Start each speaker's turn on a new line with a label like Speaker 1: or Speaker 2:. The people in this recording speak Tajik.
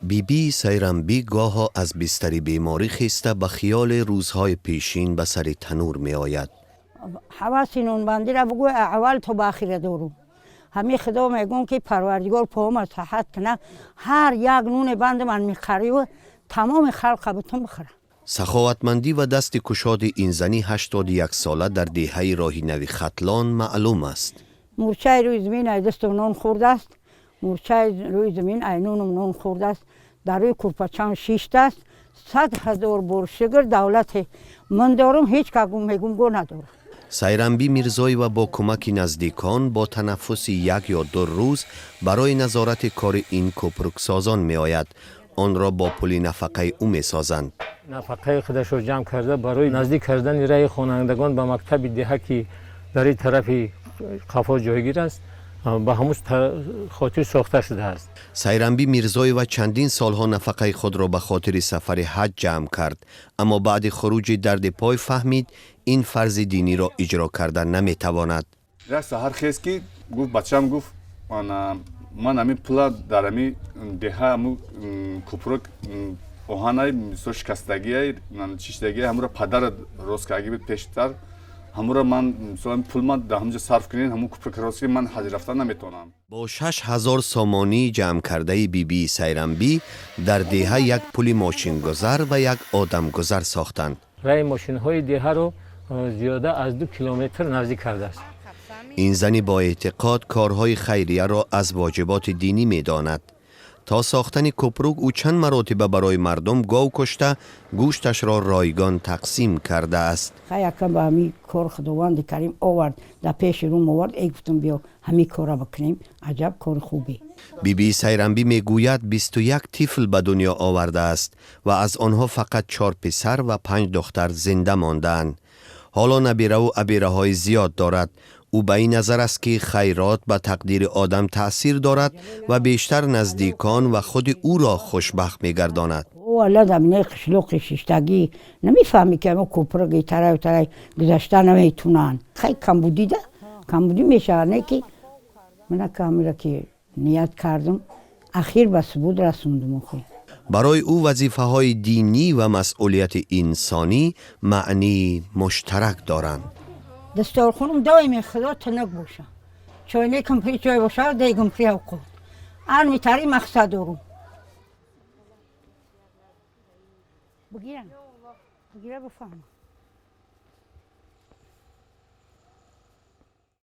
Speaker 1: Биби Сайрамбӣ гоҳо аз бистари беморӣ хеста, ба хиёли рӯзҳои пешин ба сари танӯр меояд.
Speaker 2: Ҳаваси нонбандиро бугӯй, аввал то ба ахира дорум. Ҳамин худо мегӯм, ки Парвардигор пома саҳат куна, ҳар як нуне банди ман мехариву тамоми халқа бутун бихӯрам.
Speaker 1: Саховатмандӣ ва дасти кушоди ин зани 81сола дар деҳаи Роҳи Нави Хатлон маълум аст.
Speaker 2: Мурчаи рӯи замин ай дастам нон хӯрдааст, мурчаи рӯи замин ай нонум нон хӯрдааст, дар рӯи курпачам шиштааст. 100 000 бор шукр, давлате ман дорум, ҳеҷ ка мегум го надорам.
Speaker 1: Сайрамбӣ Мирзоева бо кӯмаки наздикон бо танаффуси 1 ё 2 рӯз барои назорати кори ин кӯпруксозон меояд. Онро бо пули нафақаи ӯ месозанд.
Speaker 3: Нафақаи худашро ҷамъ карда, барои наздик кардани раи хонандагон ба мактаби деҳа, ки дар ин тарафи қафо ҷойгир аст, ба ҳамун хотир сохта шудааст.
Speaker 1: Сайрамбӣ Мирзоева чандин солҳо нафақаи худро ба хотири сафари ҳаҷ ҷамъ кард, аммо баъди хуруҷи дарди пой фаҳмид, ин фарзи диниро иҷро карда наметавонад.
Speaker 4: Як саҳар хест, ки гуфт, бачаам гуфт: «Ман ҳамин пула дар ҳамин деҳа ҳаму кӯпрук оҳанай, мисол, шикастагиай, чишидагиай, ҳамуро падара рост кардаги буд пештар, ҳамуро ман, мисол, пул ман дар ҳамҷо сарф кунед, ҳамун кӯпрук рост кунед, ман ҳаҷ рафтан наметавонам».
Speaker 1: Бо 6000 сомонӣ ҷамъкардаи бибии Сайрамбӣ дар деҳа як пули мошингузар ва як одамгузар сохтанд.
Speaker 3: Раи мошинҳои деҳаро зиёда аз 2 километр наздик кардааст.
Speaker 1: Ин зани боэътиқод корҳои хайрияро аз воҷиботи динӣ медонад. То сохтани кӯпрук ӯ чанд маротиба барои мардум гов кушта, гӯшташро ройгон тақсим кардааст.
Speaker 2: Якам ба ҳамин кор Худованди Карим овард, дар пеши рум овард, эй, гуфтам, биё ҳамин корра бикунем, аҷаб кори хубе.
Speaker 1: Бибии Сайрамбӣ мегӯяд, 21 тифл ба дунё овардааст ва аз онҳо фақат чор писар ва панҷ духтар зинда мондаанд. Ҳоло набираву абираҳои зиёд дорад. Ӯ ба ин назар аст, ки хайрот ба тақдири одам таъсир дорад ва бештар наздикон ва худи ӯро хушбахт мегардонад.
Speaker 2: Алла заминаи қишлоқи шиштагӣ намефаҳмӣ, ки ама кӯпруги тараю тарай гузашта наметунанд. Хай, камбудида камбудӣ мешавад, не ки мана камира ки ният кардум, ахир ба субуд расондум охи.
Speaker 1: Барои ӯ вазифаҳои динӣ ва масъулияти инсонӣ маънии муштарак доранд.
Speaker 2: Дасторхонум доими худо тунук боша, чойникам пури чой боша, дегум пури авқот, ан митари мақсад дорум. Бигирам, бигира, бифаҳмам.